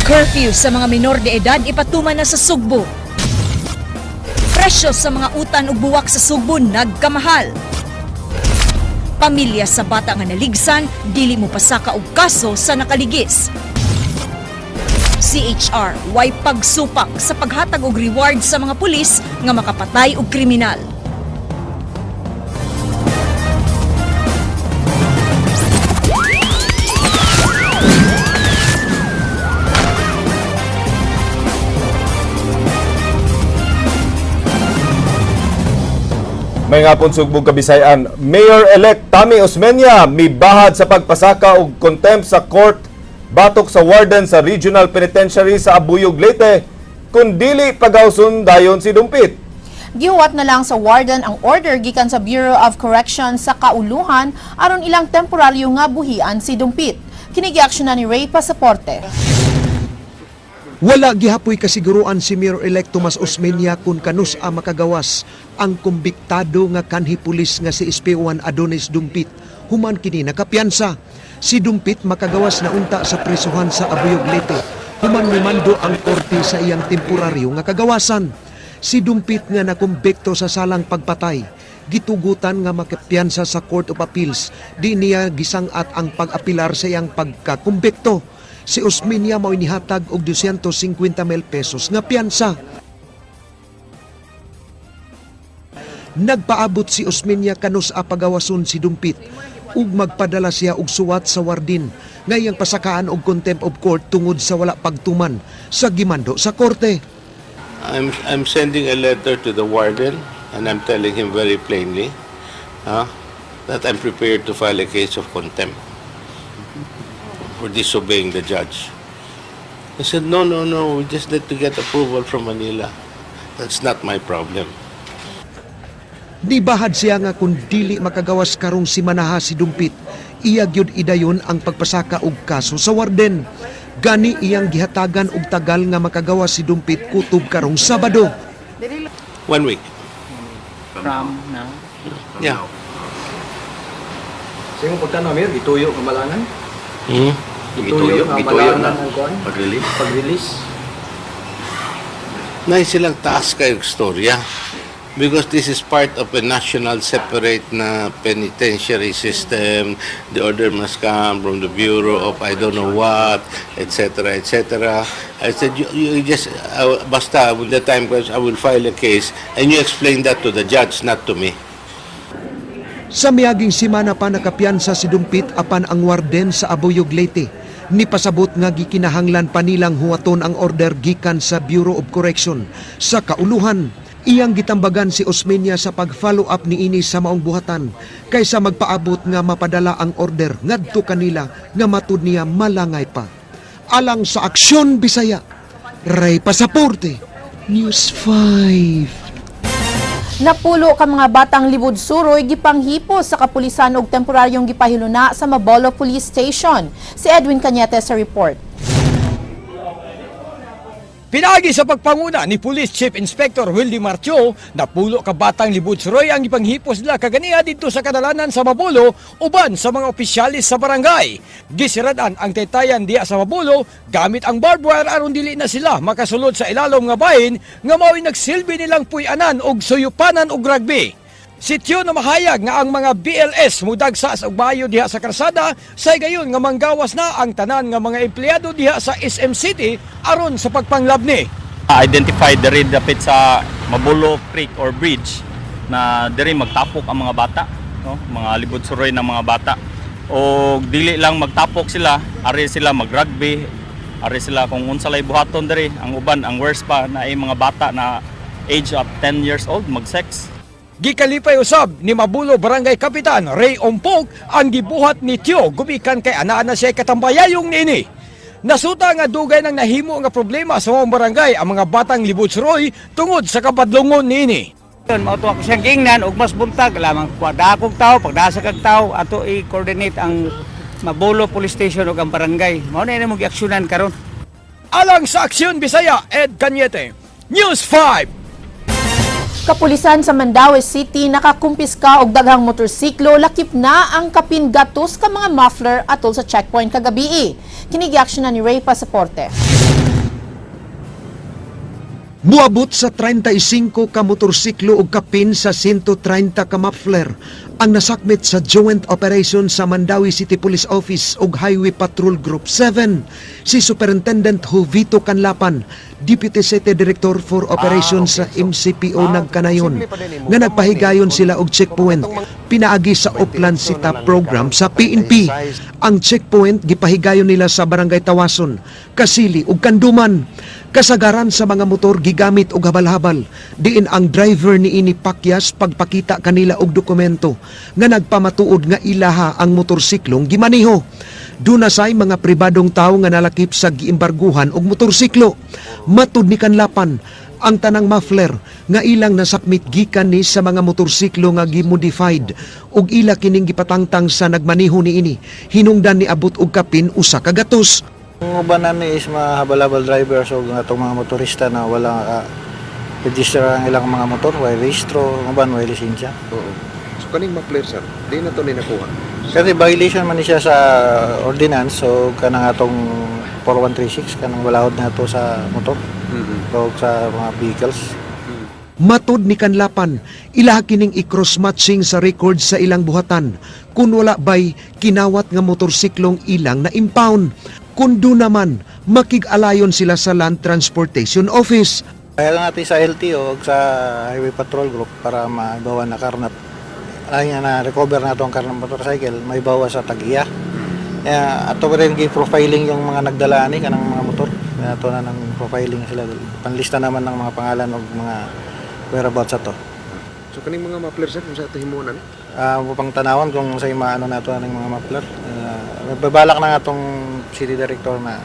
Curfew sa mga minor de edad ipatuman na sa Sugbo. Presyo sa mga utan ug buwak sa Sugbo nagkamahal. Pamilya sa bata nga naligsan, dili mo pasaka og kaso sa nakaligis. CHR, way pagsupak sa paghatag og reward sa mga pulis nga makapatay og kriminal. May ngapon Sugbong Kabisayan, Mayor-elect Tami Osmeña mibahad sa pagpasaka og contempt sa court batok sa warden sa Regional Penitentiary sa Abuyog, Leyte kung dili pagawson dayon si Dumpit. Gihuwat na lang sa warden ang order gikan sa Bureau of Correction sa kauluhan aron ilang temporaryo nga buhian si Dumpit. Kini giaksyonan ni Ray Pasaporte. Wala gihapoy kasiguruan si Mayor-elect Tomas Osmeña kung kanus-a makagawas ang kumbiktado nga kanhi pulis nga si SP1 Adonis Dumpit human kini nakapiyansa. Si Dumpit makagawas na unta sa prisuhan sa Abuyog, Leyte human mimando ang korte sa iyang temporaryo nga kagawasan. Si Dumpit nga nakumbikto sa salang pagpatay, gitugutan nga makapiyansa sa Court of Appeals. Di niya gisangat ang pag-apilar sa iyang pagkakumbikto. Si Osmeña mao nihatag og 250 mil pesos nga piyansa. Nagpaabot si Osmeña kanus-a pagawason si Dumpit ug magpadala siya og suwat sa wardin nga iyang pasakaan og contempt of court tungod sa wala pagtuman sa gimando sa korte. I'm sending a letter to the warden and I'm telling him very plainly that I'm prepared to file a case of contempt for disobeying the judge. He said, No, we just need to get approval from Manila." That's not my problem. Nibahad siya nga kung dili makagawas karong simanaha si Dumpit, iya gyud idayon ang pagpasaka og kaso sa warden. Gani iyang gihatagan og tagal nga makagawas si Dumpit kutob karong Sabado. One week. From now? Yeah. Sa imong pagtanaw, Mayor, gituyo nga malangan? Hmm? Gituyo nga gituyo malangan na. ang kuan? Pag-release. Pag-release? Nay silang taas kayong storya. Because this is part of a national separate na penitentiary system. The order must come from the Bureau of I don't know what, etc., etc. I said, you just, basta, when the time comes, I will file a case and you explain that to the judge, not to me. Sa miaging simana pa nakapiyansa si Dumpit, apan ang warden sa Abuyog, Leyte ni pasabot nga gikinahanglan pa nilang huwaton ang order gikan sa Bureau of Correction sa kauluhan. Iyang gitambagan si Osmeña sa pag-follow up niini sa maong buhatan kaysa magpaabot nga mapadala ang order ngadto kanila nga matud niya malangay pa. Alang sa Aksyon Bisaya, Ray Pasaporte, News 5. Napulo ka mga batang libud suroy gipanghipos sa kapulisan og temporaryong gipahiluna sa Mabolo Police Station. Si Edwin Cañete sa report. Pinagi sa pagpanguna ni Police Chief Inspector Willie Martio, napulo ka batang libud suroy ang gipanghipos nila kaganiha didto sa kadalanan sa Mabolo uban sa mga opisyalis sa barangay. Gisiradan ang taytayan diya sa Mabolo gamit ang barbed wire aron dili na sila makasulod sa ilalom nga bahin nga mao'y nagsilbi nilang puy-anan og suyupanan og rugby. Sityo na mahayag nga ang mga BLS mudagsa sa bayo diha sa karsada sa gayon nga manggawas na ang tanan nga mga empleyado diha sa SM City aron sa pagpanglabni. Identified diri dapit sa Mabolo Creek or Bridge na diri magtapok ang mga bata, no, mga libud suroy ng mga bata, o dili lang magtapok sila, ari sila mag rugby, ari sila kung unsa lay buhaton diri. Ang uban, ang worst pa na ay mga bata na age of 10 years old mag-sex. Gikalipay usab ni Mabulo Barangay Kapitan Ray Ompog ang gibuhat ni Tio gumikan kay anaa na siya katambayayong niini. Nasuta nga dugay nang nahimo nga problema sa mga barangay ang mga batang libud suroy tungod sa kabadlongon niini. Yun, mao to ako siyang giingnan og mas buntag lamang kuha kog tao, pagdasa kag tao ato i-coordinate ang Mabolo Police Station ug ang barangay. Mao na imong giaksyonan karon. Alang sa Aksyon Bisaya, Ed Cañete, News 5. Kapulisan sa Mandaue City nakakumpiska og daghang motorsiklo lakip na ang kapin gatos ka mga muffler atol sa checkpoint kagabii. Kini giaksyonan ni Ray Pasaporte. Muabot sa 35 ka motorsiklo ug kapin sa 130 ka muffler ang nasakmit sa joint operation sa Mandaue City Police Office ug Highway Patrol Group 7. Si Superintendent Jovito Canlapan, Deputy City Director for Operations sa MCPO, nagkanayon nga nagpahigayon sila og checkpoint pinaagi sa Oplan Sita program sa PNP. Ang checkpoint gipahigayon nila sa Barangay Tawason, Kasili ug Kanduman. Kasagaran sa mga motor gigamit og habal-habal diin ang driver niini pakyas pagpakita kanila og dokumento nga nagpamatuod nga ilaha ang motorsiklong gimaniho. Duna say mga pribadong tawo nga nalakip sa giimbarguhan og motorsiklo. Matud ni Kanlapan, ang tanang muffler nga ilang nasakmit gikan ni sa mga motorsiklo nga gimodified ug ila kining gipatangtang sa nagmaniho niini. Hinungdan niabot og kapin 1 ka gatos. Ang uban nami is mga habal-habal drivers o atong mga motorista na wala register ang ilang mga motor, way rehistro, ang uban way lisensya. Oo. So kaning muffler, sir, di na to ni nakuha? Kasi violation man ni siya sa ordinance, so kanang atong 4136, kanang walahod na to sa motor o sa mga vehicles. Matod ni Kanlapan, ilaha kining i-cross-matching sa record sa ilang buhatan. Kung wala bay kinawat nga motorsiklong ilang na impound. Kung do naman, makig-alayon sila sa Land Transportation Office. Kaya lang natin sa LTO o sa Highway Patrol Group para maibawa na karnap. Ay nga na recover na itong karnap motorcycle, may bawa sa tagiya. Kaya ato rin gi-profiling yung mga nagdala ani kanang mga motor. Kaya ato na ng profiling sila. Panlista naman ng mga pangalan og mga whereabouts ato. So kaning mga muffler, sir, kung sa ato himuon ani? Upang tanawan kung sa maano nato ang mga muffler. Nagbabalak na nga tong city director na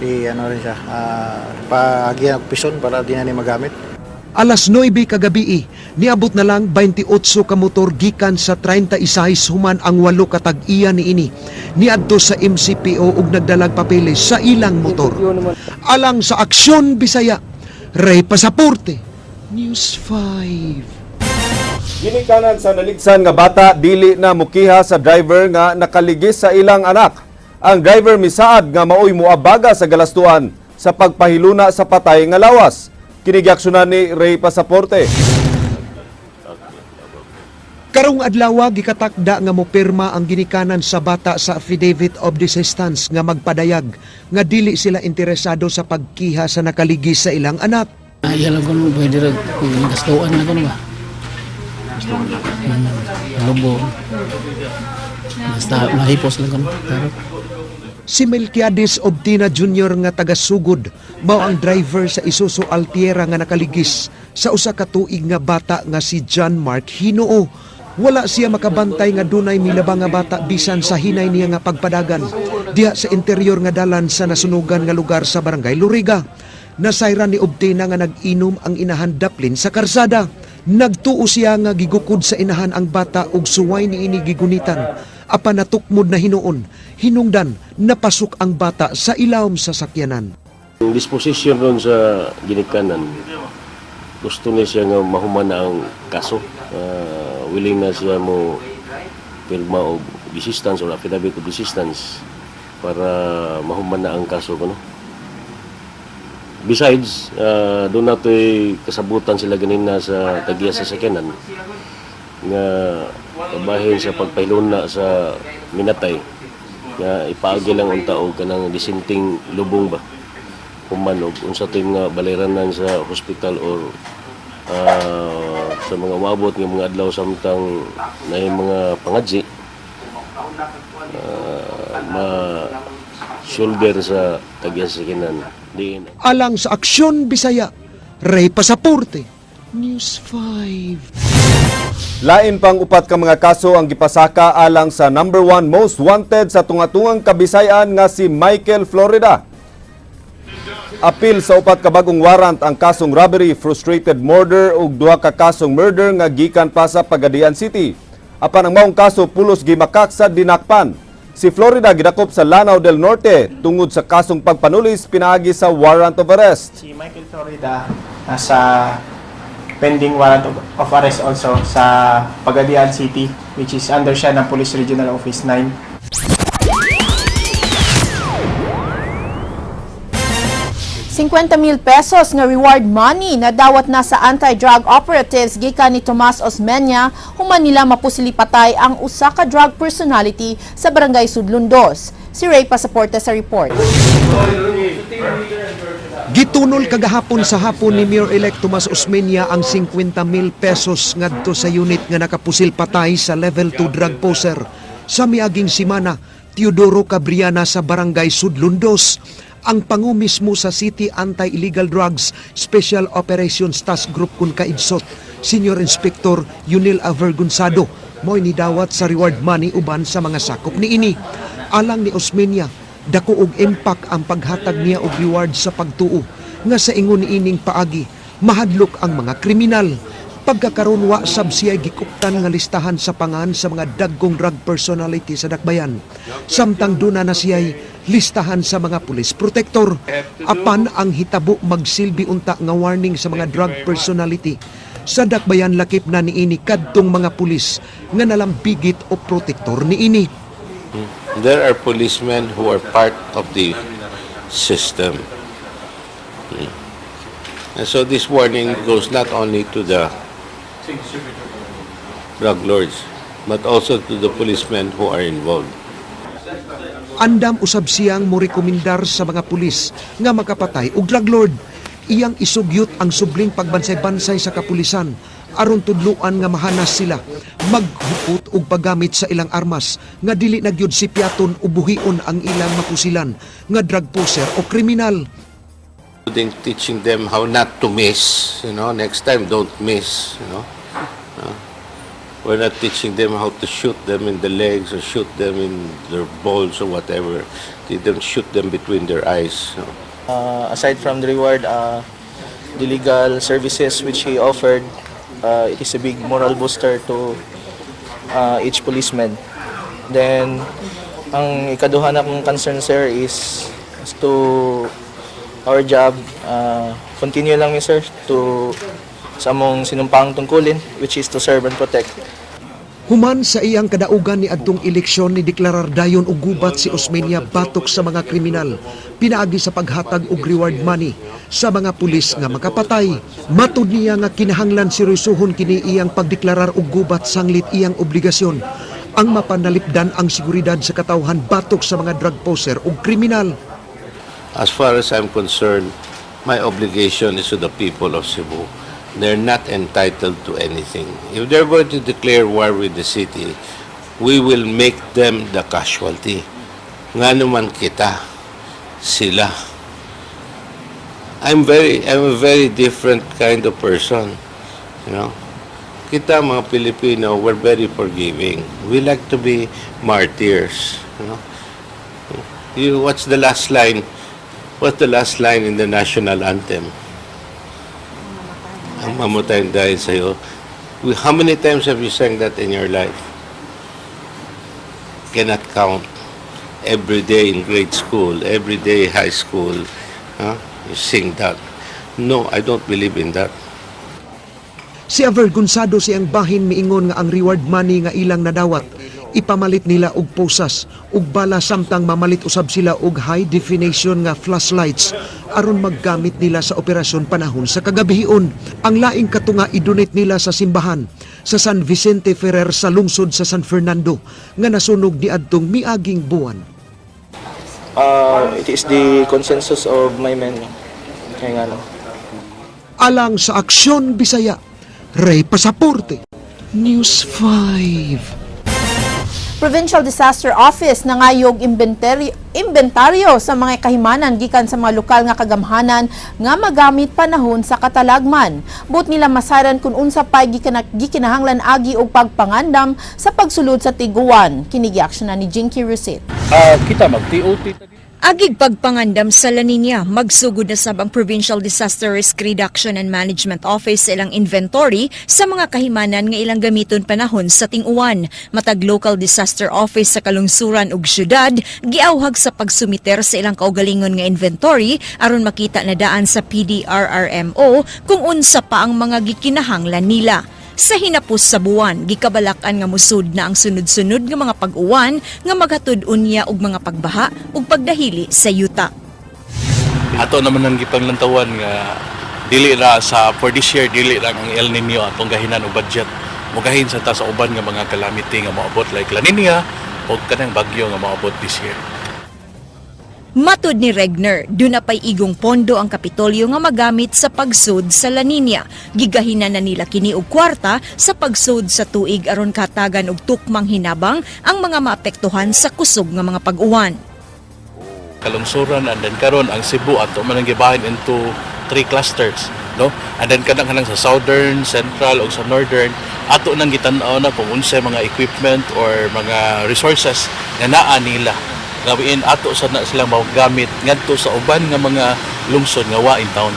i ano rin siya, paagyan og pison para di na ni magamit. Alas 9 kagabi, niabot na lang 28 ka motor gikan sa 36 human ang walo ka tag-iya niini niadto sa MCPO ug nagdalag papeles sa ilang motor. Alang sa Aksyon Bisaya, Ray Pasaporte, News 5. Ginikanan sa naligsan nga bata dili na mukiha sa driver nga nakaligis sa ilang anak. Ang driver misaad nga maoy muabaga sa galastuan sa pagpahiluna sa patay nga lawas. Kini giaksyonan ni Ray Pasaporte. Karong adlaw, gikatakda nga mopirma ang ginikanan sa bata sa affidavit of desistance nga magpadayag nga dili sila interesado sa pagkiha sa nakaligis sa ilang anak. Ay, alam ko nung pwede rin kung gastuan na ko ba? Lobo. Basta mahipos lang ko. Pero Si Melquiades Obtina Jr. nga taga-Sugod mao ang driver sa Isuzu Altiera nga nakaligis sa usa ka tuig nga bata nga si John Mark Hinoo. Wala siya makabantay nga dunay milaba nga bata bisan sa hinay niya nga pagpadagan diha sa interior nga dalan sa nasunugan nga lugar sa Barangay Loriga. Nasayran ni Obtina nga nag-inom ang inahan daplin sa karsada. Nagtuo siya nga gigukod sa inahan ang bata ug suway niini gigunitan. Apan natukmod na hinuon, hinungdan napasok ang bata sa ilawom sa sakyanan. Ang disposition ron sa ginikanan, gusto niya siya nga mahuman na ang kaso. Willing na siya mo pirma og desistance or affidavit of desistance para mahuman na ang kaso kuno. Besides, doon nato'y kasabutan sila ganina sa tagiya sa sakyanan nga kabahin sa pagpahiluna sa minatay nga ipaagi lang unta og kanang disinting lubong ba human og unsa to'y mga baliranan sa hospital or sa mga umabot nga mga adlaw samtang na mga pangadji ma shoulder sa tagiya sa sakyanan diin. Alang sa Aksyon Bisaya, Ray Pasaporte, News 5. Lain pang upat ka mga kaso ang gipasaka alang sa number one most wanted sa tunga-tungang Kabisayan nga si Michael Florida. Apil sa upat ka bagong warrant ang kasong robbery, frustrated murder ug duha ka kasong murder nga gikan pa sa Pagadian City. Apan ang maong kaso pulos gimakak sa dinakpan. Si Florida gidakop sa Lanao del Norte tungod sa kasong pagpanulis pinaagi sa warrant of arrest. Si Michael Florida nasa pending warrant of arrest also sa Pagadian City, which is under siya ng Police Regional Office 9. 50 mil pesos nga reward money na dawat na sa anti-drug operatives gikan ni Tomas Osmeña human nila mapusili patay ang usa ka drug personality sa Barangay Sudlon 2. Si Ray Pasaporte sa report. Gitunol kagahapon sa hapon ni Mayor-elect Tomas Osmeña ang 50 mil pesos ngadto sa unit nga nakapusil patay sa level 2 drug poser sa miaging simana, Teodoro Cabriana sa Barangay Sudlon 2. Ang pangu mismo sa City Anti-Illegal Drugs Special Operations Task Group kun kaidsot, Senior Inspector Yunil Avergonzado, mo'y nidawat sa reward money uban sa mga sakop niini. Alang ni Osmeña, dako og impact ang paghatag niya og reward sa pagtuo nga sa ingon niining paagi mahadlok ang mga kriminal. Pagkakaron, wa sab siya gikuptan nga listahan sa pangan sa mga dagkong drug personality sa Dakbayan, samtang duna na siya'y listahan sa mga police protector. Apan ang hitabo magsilbi unta nga warning sa mga drug personality sa Dakbayan, lakip na niini kadtong mga pulis nga nalambigit o protektor niini. There are policemen who are part of the system. And so this warning goes not only to the drug lords, but also to the policemen who are involved. Andam usab siyang morekomendar sa mga pulis nga makapatay og drug lord. Iyang isugyot ang subling pagbansay-bansay sa kapulisan aron tudluan nga mahanas sila maghupot og paggamit sa ilang armas nga dili na gyud sipyaton o buhion ang ilang mapusilan nga drug poser o kriminal. Including teaching them how not to miss, next time don't miss. We're not teaching them how to shoot them in the legs or shoot them in their balls or whatever. Teach them shoot them between their eyes. Aside from the reward, the legal services which he offered, it is a big moral booster to each policeman. Then, ang ikaduha na akong concern, sir, is to our job, continue lang mi, sir, to sa among sinumpaang tungkulin, which is to serve and protect. Human sa iyang kadaugan ni adtong eleksyon, ni deklarar dayon og gubat si Osmeña batok sa mga kriminal pinaagi sa paghatag og reward money sa mga pulis nga makapatay. Matud niya nga kinahanglan seryosohon kini iyang pagdeklarar og gubat sanglit iyang obligasyon ang mapanalipdan ang seguridad sa katawhan batok sa mga drug poser ug kriminal. As far as I'm concerned, my obligation is to the people of Cebu. They're not entitled to anything. If they're going to declare war with the city, we will make them the casualty. Nga naman kita, sila. I'm a very different kind of person. Kita mga Pilipino, we're very forgiving. We like to be martyrs. What's the last line? What's the last line in the national anthem? Ang mamatay dahil sa'yo. How many times have you sang that in your life? Cannot count. Every day in grade school, every day high school, huh? You sing that. No, I don't believe in that. Si Avergonzado siyang bahin miingon nga ang reward money nga ilang nadawat ipamalit nila og posas ug bala, samtang mamalit usab sila og high definition nga flashlights aron maggamit nila sa operasyon panahon sa kagabhion. Ang laing katunga i-donate nila sa simbahan sa San Vicente Ferrer sa lungsod sa San Fernando nga nasunog niadtong miaging buwan. It is the consensus of my men. Kaya nga lang. Alang sa Aksyon Bisaya, Ray Pasaporte, News 5. Provincial Disaster Office nangayog inventaryo sa mga kahimanan gikan sa mga lokal nga kagamhanan nga magamit panahon sa katalagman. Buot nila masaran kung unsa pay gikinahanglan agi og pagpangandam sa pagsulod sa tiguan. Kini giaksyonan ni Jinky Rusit. Kita mag-TOT. Agig pagpangandam sa La Nina, magsugod na sab ang Provincial Disaster Risk Reduction and Management Office sa ilang inventory sa mga kahimanan nga ilang gamiton panahon sa ting-uwan. Matag Local Disaster Office sa kalungsuran ug syudad giawhag sa pagsumiter sa ilang kaugalingon nga inventory aron makita na daan sa PDRRMO kung unsa pa ang mga gikinahanglan nila. Sa hinapos sa buwan, gikabalakan nga musud na ang sunod-sunod nga mga pag-uwan nga maghatod unya og mga pagbaha ug pagdahili sa yuta. Ato naman ang gipanglantawan nga dili ra sa for this year, dili lang ang El Nino atong gahinan og budget. Mugahin sa ta sa uban nga mga calamity nga moabot like La Nina o kanang bagyo nga moabot this year. Matud ni Regner, duna pay igong pondo ang Kapitolyo nga magamit sa pagsud sa La Nina. Gigahinan na nila kini og kwarta sa pagsud sa tuig aron katagan og tukmang hinabang ang mga maapektuhan sa kusog nga mga pag-uwan. Kalungsuran, and then karon ang Cebu ato man ang gibahin into three clusters, no? And then kanang sa southern, central ug sa northern, ato nang gitan-aw na kung unsay mga equipment or mga resources nga naa nila gawiin ato sa na sila magamit ngadto sa uban nga mga lungsod nga wa in town.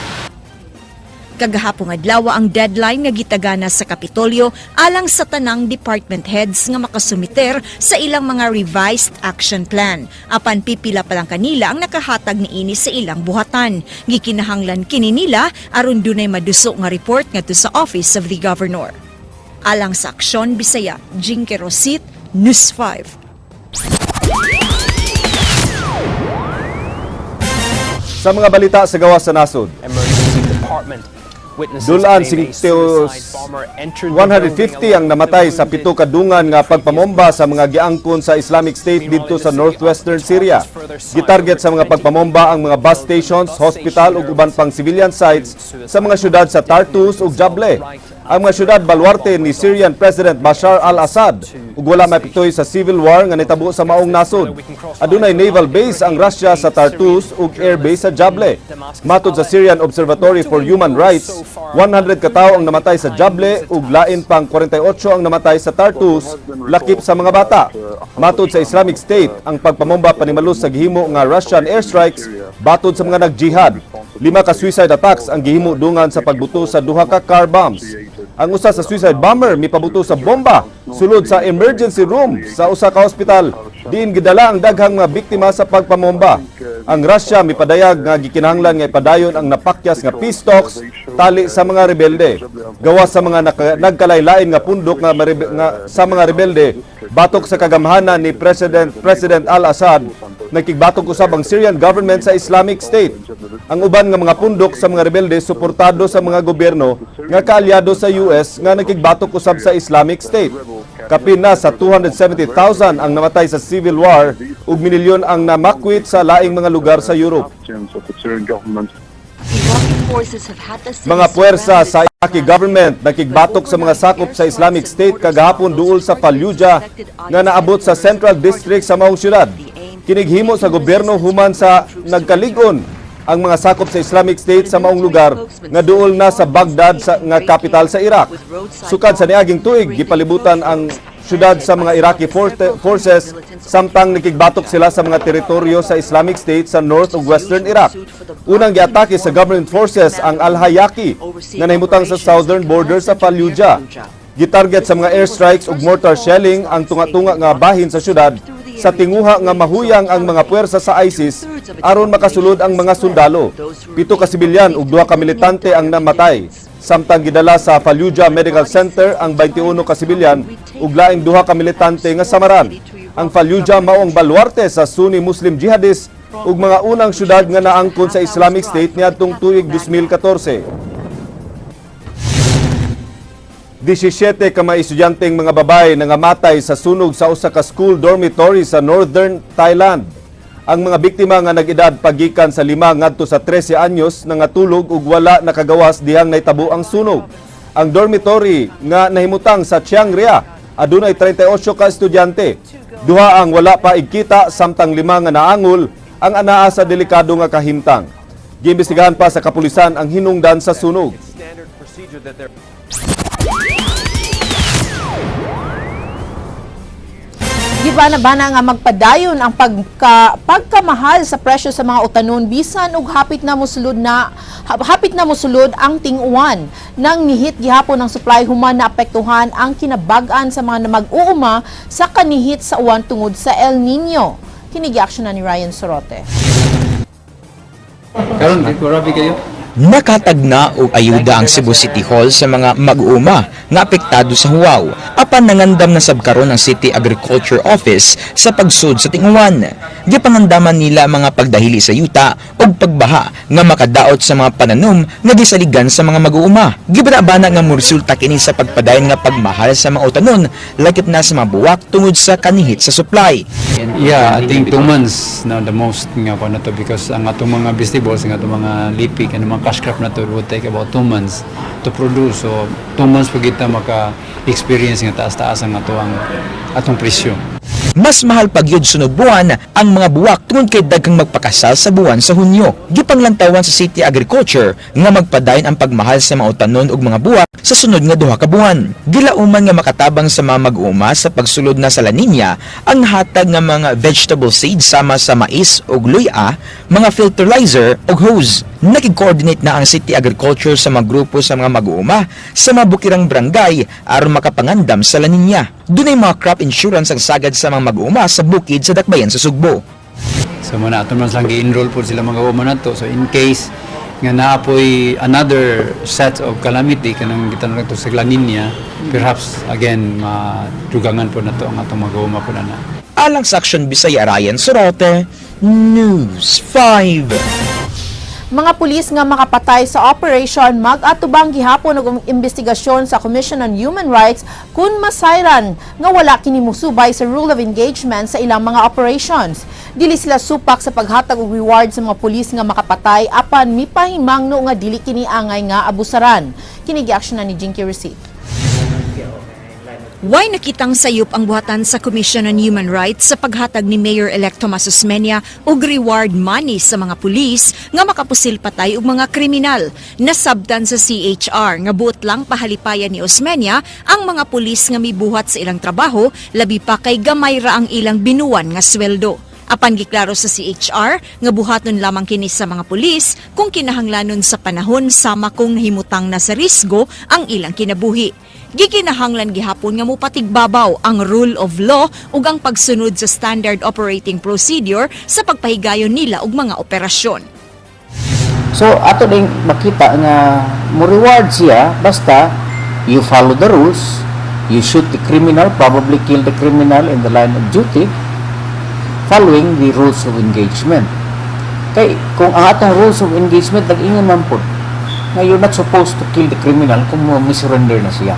Kagahapong adlaw ang deadline nga gitagana sa Kapitolyo alang sa tanang department heads nga makasumiter sa ilang mga revised action plan. Apan pipila pa lang kanila ang nakahatag niini sa ilang buhatan. Gikinahanglan kini nila aron dunay maduso nga report ngadto sa Office of the Governor. Alang sa Aksyon Bisaya, Jinky Rosit, News 5. Sa mga balita sa gawas sa nasod, dulaan 150 ang namatay sa 7 kadungan nga pagpamomba sa mga giangkon sa Islamic State didto sa northwestern Syria. Gitarget sa mga pagpamomba ang mga bus stations, hospital ug uban pang civilian sites sa mga syudad sa Tartus ug Jableh. Ang mga syudad baluarte ni Syrian President Bashar al-Assad ug wala mapiktoy sa civil war nga nitabo sa maong nasod. Adunay naval base ang Russia sa Tartus ug air base sa Jableh. Matod sa Syrian Observatory for Human Rights, 100 katawo ang namatay sa Jableh ug lain pang 48 ang namatay sa Tartus, lakip sa mga bata. Matod sa Islamic State, ang pagpamomba panimalus sa gihimo nga Russian airstrikes batod sa mga nagjihad. 5 ka suicide attacks ang gihimo dungan sa pagbuto sa duha ka car bombs. Ang usa sa suicide bomber mipabuto sa bomba sulod sa emergency room sa usa ka hospital, diin gidala ang daghang mga biktima sa pagpamomba. Ang Russia mipadayag nga gikinahanglan nga ipadayon ang napakyas nga peace talks tali sa mga rebelde. Gawas sa mga nagkalaylain nga pundok nga sa mga rebelde batok sa kagamhanan ni President Al-Assad, nakigbatok usab ang Syrian government sa Islamic State. Ang uban nga mga pundok sa mga rebelde suportado sa mga gobyerno nga kaalyado sa US nga nakigbatok usab sa Islamic State. Kapin na sa 270,000 ang namatay sa civil war ug minilyon ang namakwit sa laing mga lugar sa Europe. Mga puwersa sa Iraqi government nakigbatok sa mga sakop sa Islamic State kagahapon duol sa Fallujah nga naabot sa Central District sa maong syudad. Kinighimo sa gobyerno human sa nagkalig-on ang mga sakop sa Islamic State sa maong lugar nga duol na sa Baghdad nga capital sa Iraq. Sukad sa niaging tuig, gipalibutan ang syudad sa mga Iraqi forces samtang nakigbatok sila sa mga teritoryo sa Islamic State sa North ug Western Iraq. Unang giatake sa government forces ang Al-Hayaki nga nahimutang sa southern border sa Fallujah. Gitarget sa mga airstrikes ug mortar shelling ang tunga-tunga nga bahin sa syudad sa tinguha nga mahuyang ang mga puwersa sa ISIS aron makasulod ang mga sundalo. 7 ka sibilyan ug 2 ka militante ang namatay. Samtang gidala sa Fallujah Medical Center ang 21 ka sibilyan ug laing 2 ka militante nga samaran. Ang Fallujah mao ang baluarte sa Sunni Muslim jihadists ug mga unang syudad nga naangkon sa Islamic State niadtong tuig 2014. 17 ka mga estudyanteng mga babae nangamatay sa sunog sa usa ka school dormitory sa northern Thailand. Ang mga biktima nga nag-edad pagikan sa 5 ngadto sa 13 anyos nangatulog ug wala nakagawas dihang nahitabo ang sunog. Ang dormitory nga nahimutang sa Chiang Ria adunay 38 ka estudyante. 2 ang wala pa igkita, samtang 5 nga naangol ang anaa sa delikado nga kahimtang. Giimbestigahan pa sa kapulisan ang hinungdan sa sunog. Gibana-bana nga magpadayon ang pagkamahal sa presyo sa mga utanon bisan og hapit na mosulod ang ting-uwan. Nang nihit gihapon ang supply human na apektuhan ang kinabag-an sa mga mag-uuma sa kanihit sa uwan tungod sa El Nino. Kini gi-action na ni Ryan Sorote. Karon di ko rabi kayo. Nakatag na og ayuda ang Cebu City Hall sa mga mag-uuma nga apektado sa huwaw. Apan nangandam na sab karon ang City Agriculture Office sa pagsud sa tinguwan. Gipangandaman nila ang mga pagdahili sa yuta ug pagbaha nga makadaot sa mga pananom nga gisaligan sa mga mag-uuma. Gibanabana nga moresulta kini sa pagpadayon nga pagmahal sa mga utanon, lakip na sa mga buwak, tungod sa kanihit sa supply. Yeah, I think 2 months na the most nga ko na to because ang atong mga vegetables, ang atong mga lipik, ang mga cash crop na to would take about 2 months to produce. So, 2 months pag kita maka-experience nga taas-taas ang atong presyo. Mas mahal pag yun sunod buwan ang mga buwak tungod kay daghang magpakasal sa buwan sa Hunyo. Gipanglantawan sa City Agriculture nga magpadayon ang pagmahal sa mga utanon ug mga buwak sa sunod nga 2 ka buwan. Gilauman nga makatabang sa mga mag-uuma sa pagsulod na sa La Nina ang hatag nga mga vegetable seeds sama sa mais ug luya, mga fertilizer ug hose. Nakig-coordinate na ang City Agriculture sa mga grupo sa mga mag-uuma sa mga bukirang barangay aron makapangandam sa La Nina. Dunay mga crop insurance ang sagad sa mga mag-uuma sa bukid sa Dakbayan sa Sugbo. So mao na ato man silang gi-enroll po sila mga uma nato. So in case nga naapoy another set of calamity kanang gitan to sa La Nina, perhaps again madugangan po nato ang atong mag-uuma po na na. Alang sa Action Bisaya, Ryan Sorote, News 5. Mga pulis nga makapatay sa operation mag-atubang gihapon og investigasyon sa Commission on Human Rights kung masayran nga wala kini musubay sa rule of engagement sa ilang mga operations. Dili sila supak sa paghatag og reward sa mga pulis nga makapatay, apan mipahimangno nga dili kini angay nga abusaran. Kini giaksyonan ni Jinky Receipt. Way nakitang sayop ang buhatan sa Commission on Human Rights sa paghatag ni Mayor-elect Tomas Osmeña og reward money sa mga pulis nga makapusil patay og mga kriminal. Nasabtan sa CHR nga buot lang pahalipayan ni Osmeña ang mga pulis nga mibuhat sa ilang trabaho, labi pa kay gamay ra ang ilang binuwan nga sweldo. Apan giklaro sa CHR nga buhaton lamang kini sa mga pulis kung kinahanglanon sa panahon, sama kung nahimutang na sa risgo ang ilang kinabuhi. Gikinahanglan gihapon nga mopatigbabaw ang rule of law ug ang pagsunod sa standard operating procedure sa pagpahigayon nila og mga operasyon. So ato ding makita nga mo reward siya basta you follow the rules, you shoot the criminal, probably kill the criminal in the line of duty, following the rules of engagement. Kay kung ang atong rules of engagement nag-ingon man pod nga you're not supposed to kill the criminal kung mo surrender na siya.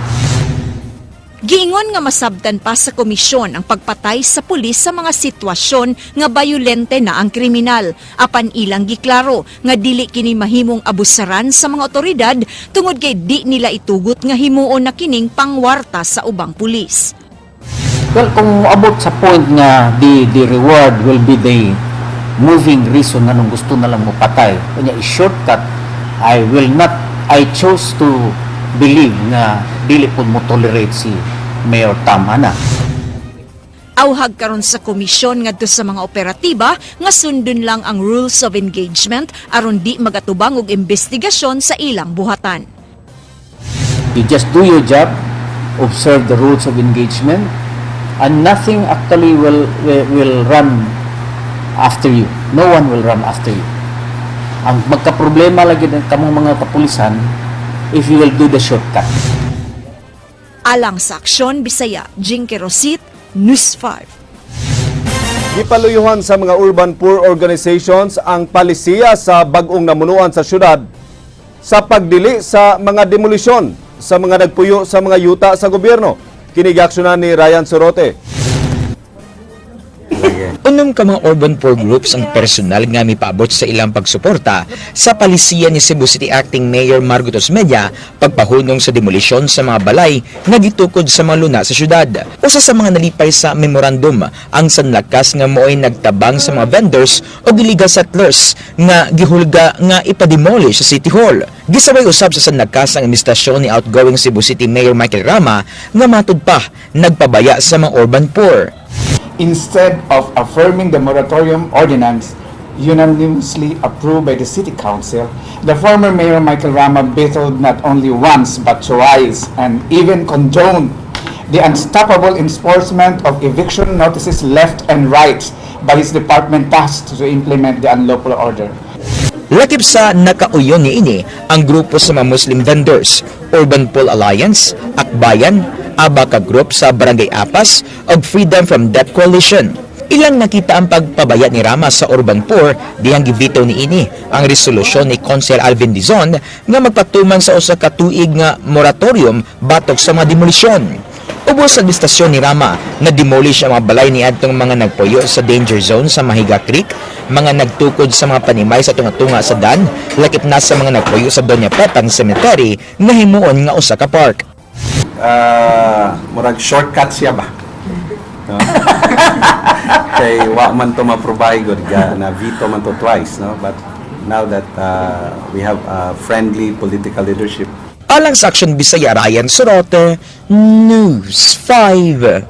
Giingon nga masabtan pa sa komisyon ang pagpatay sa pulis sa mga sitwasyon nga bayolente na ang kriminal. Apan ilang giklaro nga dili kini mahimong abusaran sa mga otoridad tungod kay di nila itugot nga himuon na kining pangwarta sa ubang pulis. Well, kung moabot sa point nga the reward will be the moving reason nga nung gusto na lang mo patay, kunya i-shortcut, I will not, I chose to believe nga dili pud mo tolerate si Mayor Tam ana. Awhag karon sa komisyon ngadto sa mga operatiba nga sundon lang ang rules of engagement aron di magatubang og investigasyon sa ilang buhatan. You just do your job, observe the rules of engagement, and nothing actually will run after you. No one will run after you. Ang magkaproblema lagi ng kamong mga kapulisan if you will do the shortcut. Alang sa Aksyon Bisaya, Jinky Rosit, News 5. Gipaluyuhan sa mga urban poor organizations ang palisiya sa bag-ong namunuan sa syudad sa pagdili sa mga demolisyon sa mga nagpuyo sa mga yuta sa gobyerno. Kini giaksyonan ni Ryan Sorote. Unom ka mga urban poor groups ang personal nga mipaabot sa ilang pagsuporta sa palisiya ni Cebu City Acting Mayor Margot Osmeña pagpahunong sa demolisyon sa mga balay nga gitukod sa mga luna sa syudad. Usa sa mga nalipay sa memorandum ang Sanlakas nga mo'y nagtabang sa mga vendors o illegal settlers nga gihulga nga ipademolish sa City Hall. Gisaway usab sa Sanlakas ang administrasyon ni outgoing Cebu City Mayor Michael Rama nga matud pa nagpabaya sa mga urban poor. Instead of affirming the moratorium ordinance unanimously approved by the City Council, the former Mayor Michael Rama vetoed not only once but twice and even condoned the unstoppable enforcement of eviction notices left and right by his department tasked to implement the unlawful order. Lakip sa nakauyon niini ang grupo sa mga Muslim vendors, Urban Pool Alliance, Akbayan, Abaca Group sa Barangay Apas ug Freedom from Debt Coalition. Ilang nakita ang pagpabaya ni Rama sa urban poor dihang givito niini ang resolusyon ni Konsehal Alvin Dizon nga magpatuman sa usa ka tuig nga moratorium batok sa mga demolisyon. Ubos sa administrasyon ni Rama na demolish ang mga balay ni adtong mga nagpuyo sa danger zone sa Mahiga Creek, mga nagtukod sa mga panimay sa tunga-tunga sa dan, lakip na sa mga nagpuyo sa Doña Pepang Cemetery nga himuon nga usa ka park. Murag shortcut siya ba? No? Kay wa man to ma-provide gud ga na veto man to twice, no? But now that we have a friendly political leadership. Alang sa Action Bisaya, Ryan Sorote, News 5.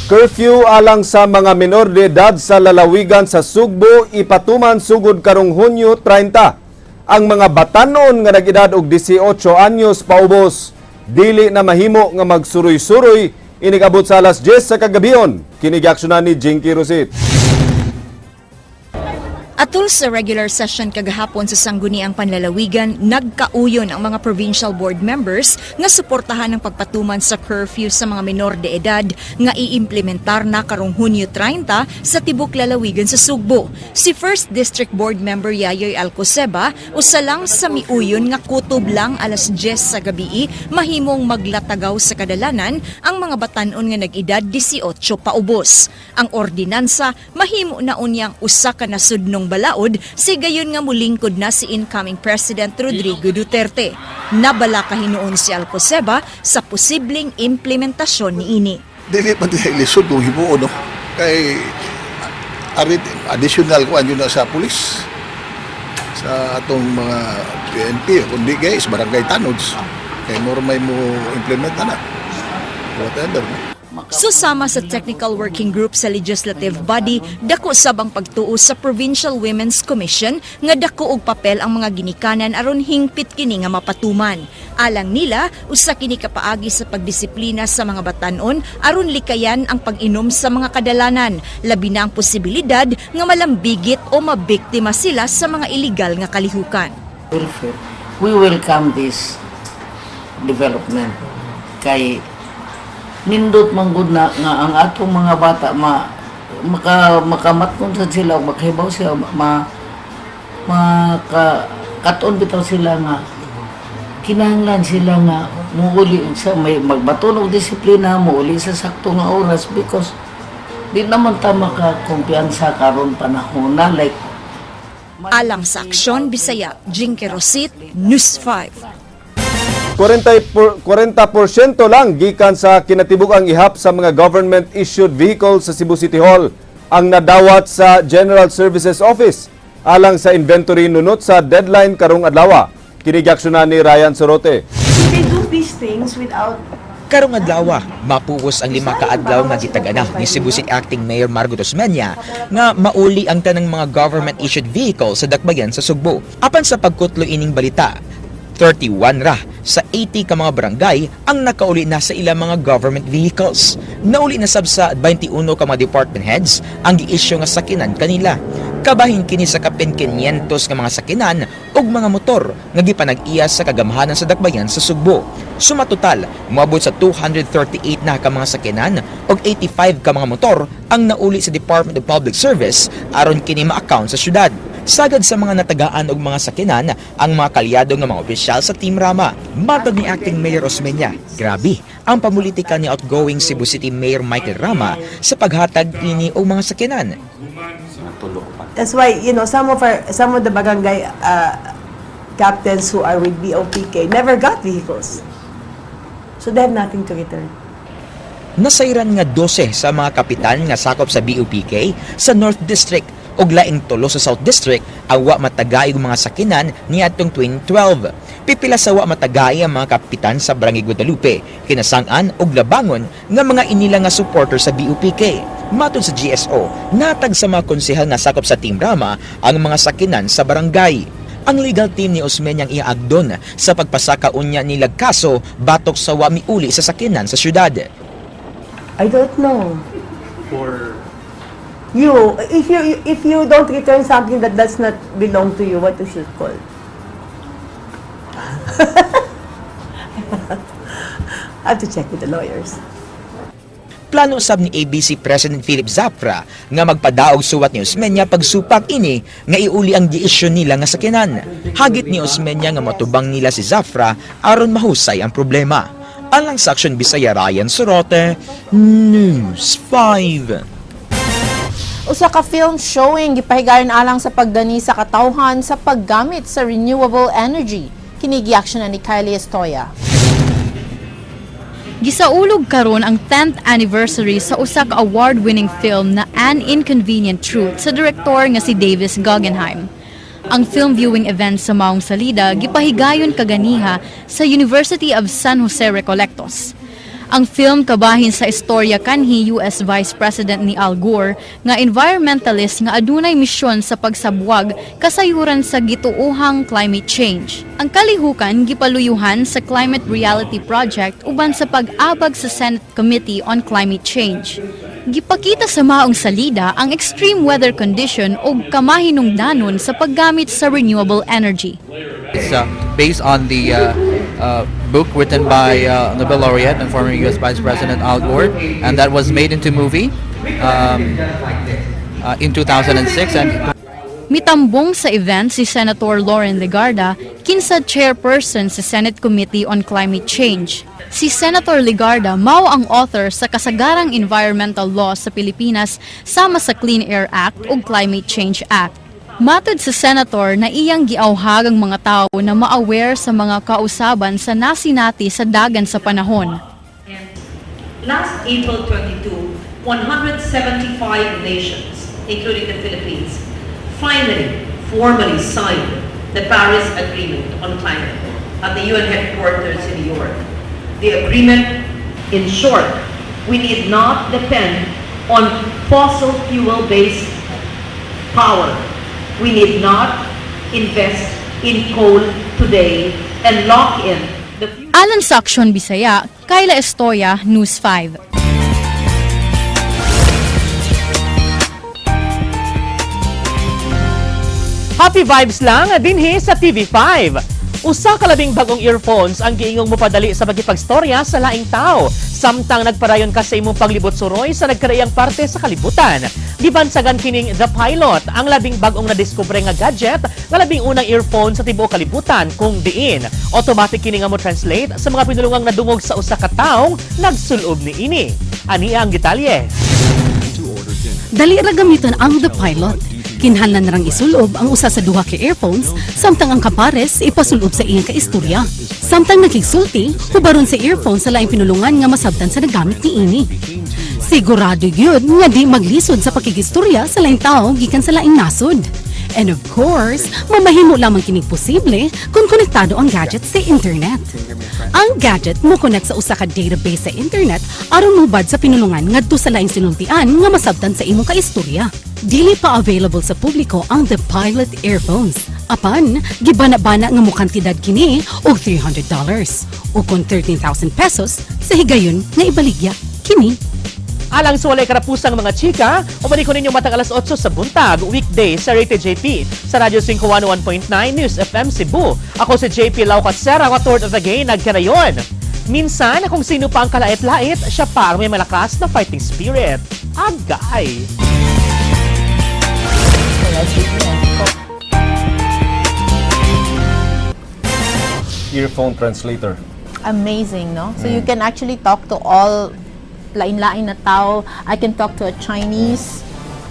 Curfew alang sa mga menor de edad sa lalawigan sa Sugbo ipatuman sugod karong Hunyo 30. Ang mga batanon nga nag-edad og 18 anyos paubos dili na mahimo nga magsuroy-suroy inig-abot sa alas 10 sa kagabion. Kini giaksyonan ni Jinky Rosit. Atul sa regular session kagahapon sa Sangguniang Panlalawigan, nagkauyon ang mga provincial board members nga suportahan ang pagpatuman sa curfew sa mga menor de edad nga iimplementar na karong Hunyo 30 sa tibok lalawigan sa Sugbo. Si First District Board Member Yayoy Alcoseba usa lang sa miuyon nga kutob lang alas 10 sa gabii mahimong maglatagaw sa kadalanan ang mga batanon nga nag-edad 18 paubos. Ang ordinansa mahimo na unyang usa ka nasudnong balaod sigayon nga mulingkod na si incoming President Rodrigo Duterte. Nabalaka hinuon si Alcoseba sa posibleng implementasyon niini. Dili pa diay lisod kung himuon, no, kay additional kuan yun na sa pulis, sa atong mga PNP, kundi guys barangay tanods, kay more may mo implement na whatever, no? Susama sa technical working group sa legislative body, dako sab ang pagtuo sa Provincial Women's Commission nga dako og papel ang mga ginikanan aron hingpit kini nga mapatuman. Alang nila, usa kini kapaagi sa pagdisiplina sa mga batanon aron likayan ang pag-inom sa mga kadalanan, labi na ang posibilidad nga malambigit o mabiktima sila sa mga iligal nga kalihukan. Welfare, we welcome this development kay nindot man gud na nga ang atong mga bata ma maka makamatnon sad sila, makahibaw sila, ma maka katon bitaw sila nga kinahanglan sila nga muuli sa may magbaton og disiplina, muuli sa sakto nga oras, because di naman ta makakumpiyansa karon panahon na like. Alang sa Aksyon Bisaya, Jinky Rosit, News 5. 40% lang gikan sa kinatibuk-ang ihap sa mga government-issued vehicles sa Cebu City Hall ang nadawat sa General Services Office alang sa inventory nunot sa deadline karong adlaw. Kini giaksyonan ni Ryan Sorote. They do these things without Karong adlaw, mapuos ang 5 ka adlaw nga gitag-ana ni Cebu City Acting Mayor Margot Osmeña nga mauli ang tanang mga government-issued vehicle sa dakbayan sa Sugbo. Apan sa pagkutlo ining balita, 31 ra sa 80 ka mga barangay ang nakauli na sa ilang mga government vehicles. Nauli na sab sa 21 ka mga department heads ang gi-issue nga sakinan kanila. Kabahin kini sa kapin 500 nga mga sakinan ug mga motor nga gipanag-iya sa kagamhanan sa dakbayan sa Sugbo. Suma total, moabot sa 238 na ka mga sakinan ug 85 ka mga motor ang nauli sa Department of Public Service aron kini ma-account sa syudad. Sagad sa mga natagaan og mga sakinan ang mga kalyado nga mga opisyal sa Team Rama. Matod ni Acting Mayor Osmeña, grabe ang pamulitika ni outgoing Cebu City Mayor Michael Rama sa paghatag ini og mga sakinan. That's why some of the barangay captains who are with BOPK never got vehicles. So they have nothing to return. Nasayran nga 12 sa mga kapitan nga sakop sa BOPK sa North District ug laing 3 sa South District ang wa matagay og mga sakinan niadtong 2012. Pipila sa wa matagay ang mga kapitan sa Barangay Guadalupe, Kinasangan ug Labangon nga mga inila nga supporter sa BOPK. Matod sa GSO, natag sa mga konsehal nga sakop sa Team Rama ang mga sakinan sa barangay. Ang legal team ni Osmeña ang iaagdon sa pagpasaka unya nila kaso batok sa wa miuli sa sakinan sa syudad. I don't know. For You, if you don't return something that does not belong to you, what is it called? I have to check with the lawyers. Plano usab ni ABC President Philip Zafra nga magpadaog suwat ni Osmeña pagsupak ini nga iuli ang giisyu nila nga sakyanan. Hagit ni Osmeña nga matubang nila si Zafra aron mahusay ang problema. Alang sa Action Bisaya, Ryan Sorote, News 5. Usa ka film showing gipahigayon alang sa pagdani sa katawhan sa paggamit sa renewable energy. Kini giaksyonan ni Kylie Estoya. Gisaulog karon ang 10th anniversary sa usa ka award-winning film na An Inconvenient Truth sa direktor nga si Davis Guggenheim. Ang film viewing event sa maong salida gipahigayon kaganiha sa University of San Jose Recolectos. Ang film kabahin sa istorya kanhi US Vice President ni Al Gore nga environmentalist nga adunay misyon sa pagsabwag kasayuran sa gituohang climate change. Ang kalihukan gipaluyuhan sa Climate Reality Project uban sa pag-abag sa Senate Committee on Climate Change. Gipakita sa maong salida ang extreme weather condition ug kamahinungdanon sa paggamit sa renewable energy. It's based on the book written by Nobel laureate and former U.S. Vice President Al Gore, and that was made into movie in 2006. And Mitambong sa event si Senator Loren Legarda, kinsa chairperson sa Senate Committee on Climate Change. Si Senator Legarda mao ang author sa kasagarang environmental law sa Pilipinas sama sa Clean Air Act ug Climate Change Act. Matod sa senator na iyang giawhag ang mga tao na ma-aware sa mga kausaban sa nasinati sa dagan sa panahon. Last April 22, 175 nations, including the Philippines, finally formally signed the Paris Agreement on Climate at the UN headquarters in New York. The agreement, in short, we need not depend on fossil fuel-based power. We need not invest in coal today and lock in the Alang sa Aksyon Bisaya, Kyla Estoya, News 5. Happy vibes lang dinhi sa TV5. Usa ka labing bagong earphones ang giingong mopadali sa pagipagstorya sa laing tao. Samtang nagpadayon ka sa imong paglibot suroy sa nagkaraiyang parte sa kalibutan. Gibansagan kining The Pilot, ang labing bagong nadiskubre nga gadget nga labing unang earphone sa tibuok kalibutan kung diin. Automatic kini nga mo translate sa mga pinulungang nadungog sa usa ka taong nagsulob niini. Ani ang detalye. Dali ra gamiton ang The Pilot. Kinahanglan rang isulob ang usa sa duha ka earphones samtang ang kapares ipasulob sa iyang kaistorya. Samtang nakigsulti, hubaron sa earphone sa laing pinulungan nga masabtan sa nagamit niini. Sigurado gyud nga di maglisod sa pakigistorya sa laing tao gikan sa laing nasod. And of course, mamahimo lamang kining posible kung konektado ang gadget sa internet. Ang gadget mo connect sa usa ka database sa internet aron mobad sa pinulungan ngadto sa laing sinultian nga masabtan sa imong kaistorya. Dili pa available sa publiko ang The Pilot earphones. Apan, gibana-bana nga mokantidad kini og $300 o kon 13,000 pesos sa higayon nga ibaligya kini. Alang sa walay karapusang mga chika, ubani ko ninyo matag alas 8 sa buntag, weekday sa Rated JP sa Radyo 5 101.9 News FM Cebu. Ako si JP Laucasera, Lord of the Game, nagkanayon. Minsan, kung sino pa ang kalait-lait, siya pa ang may malakas na fighting spirit. Agay! Earphone translator. Amazing, no? So you can actually talk to all lain-lain na tao. I can talk to a Chinese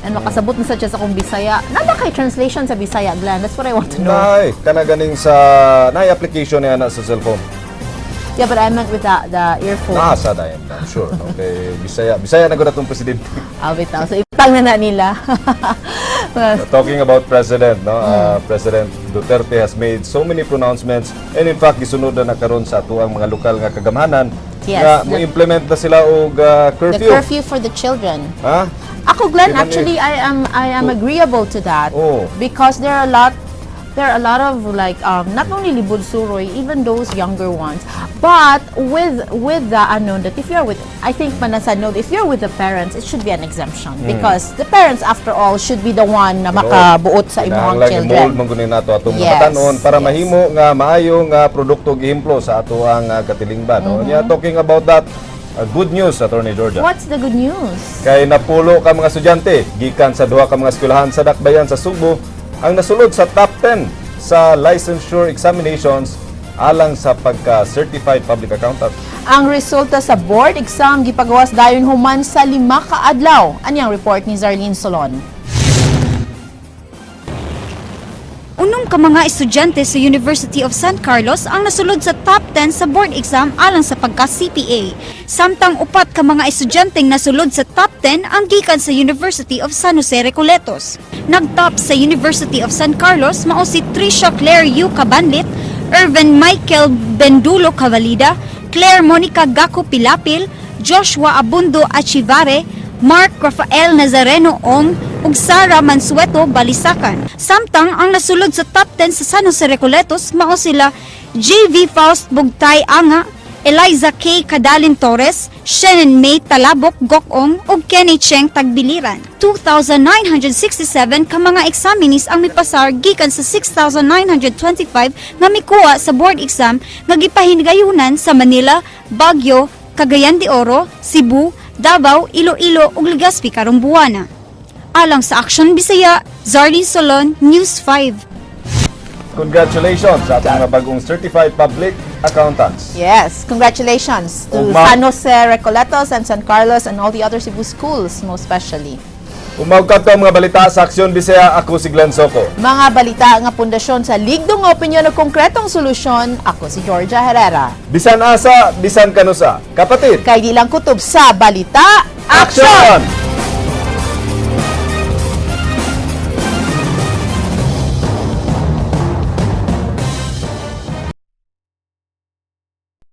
and makasabot na sa siya sa akong Bisaya. Naa ba kay translation sa Bisaya, Glenn? That's what I want to know. Nay, kana ganing sa nay application niya na sa cellphone. Yeah, but I meant with the earphone. Naa sa dayon, I'm sure. Okay, Bisaya, Bisaya na gud atong presidente. Ah, bitaw. So itang na na nila. Talking about president, no? President Duterte has made so many pronouncements and in fact gisunod na na karon sa atuang mga lokal nga kagamhanan nga mo-implement na sila og The curfew. Curfew for the children. Ha? Ako, Glenn, Di ba actually, I am agreeable to that Oh. because there are a lot There are a lot of like not only Libod Suroy, even those younger ones. But with the ano that if you're with, I think manasa no, if you're with the parents, it should be an exemption because the parents, after all, should be the one na makabuot sa imong Kinahanglan children. I-mold man guni nato atong mga batanon para mahimo nga maayo nga produkto ug ehemplo sa ato ang katilingban, no? Nya, talking about that, good news, Attorney Georgia. What's the good news? Kay napulo ka mga estudyante gikan sa duha ka mga eskwelahan sa Dakbayan sa Sugbo ang nasulod sa top 10 sa licensure examinations alang sa pagka certified public accountant. Ang resulta sa board exam gipagawas dayon human sa 5 ka adlaw. Ani ang report ni Zarlene Solon. 6 ka mga estudyante sa University of San Carlos ang nasulod sa top 10 sa board exam alang sa pagka-CPA. Samtang 4 ka mga estudyanteng nasulod sa top 10 ang gikan sa University of San Jose Recoletos. Nag-top sa University of San Carlos mao si Trisha Claire U. Cabanlit, Irvin Michael Bendulo Cavalida, Claire Monica Gaco Pilapil, Joshua Abundo Achivare, Mark Rafael Nazareno Ong ug Sara Mansueto Balisacan. Samtang ang nasulod sa top 10 sa San Jose Recoletos mao sila JV Faust Bugtay Anga, Eliza K. Cadalin Torres, Shannon May Talabok Gokong ug Kenny Cheng Tagbiliran. 2,967 ka mga examinees ang mipasar gikan sa 6,925 nga mikuha sa board exam nga gipahinigayunan sa Manila, Baguio, Cagayan de Oro, Cebu, Davao, Iloilo ug Legazpi karong buwana. Alang sa Action Bisaya, Zarlene Solon, News 5. Congratulations sa atong mga bagong certified public accountants. Yes, congratulations to San Jose Recoletos and San Carlos and all the other Cebu schools, most especially. Ug mao kadto ang mga balita sa Aksyon Bisaya, ako si Glenn Soco. Mga balita nga pundasyon sa ligdong opinyon o konkretong solusyon, ako si Georgia Herrera. Bisan asa, bisan kanusa. Kapatid, Kay di lang kutob sa balita, Action!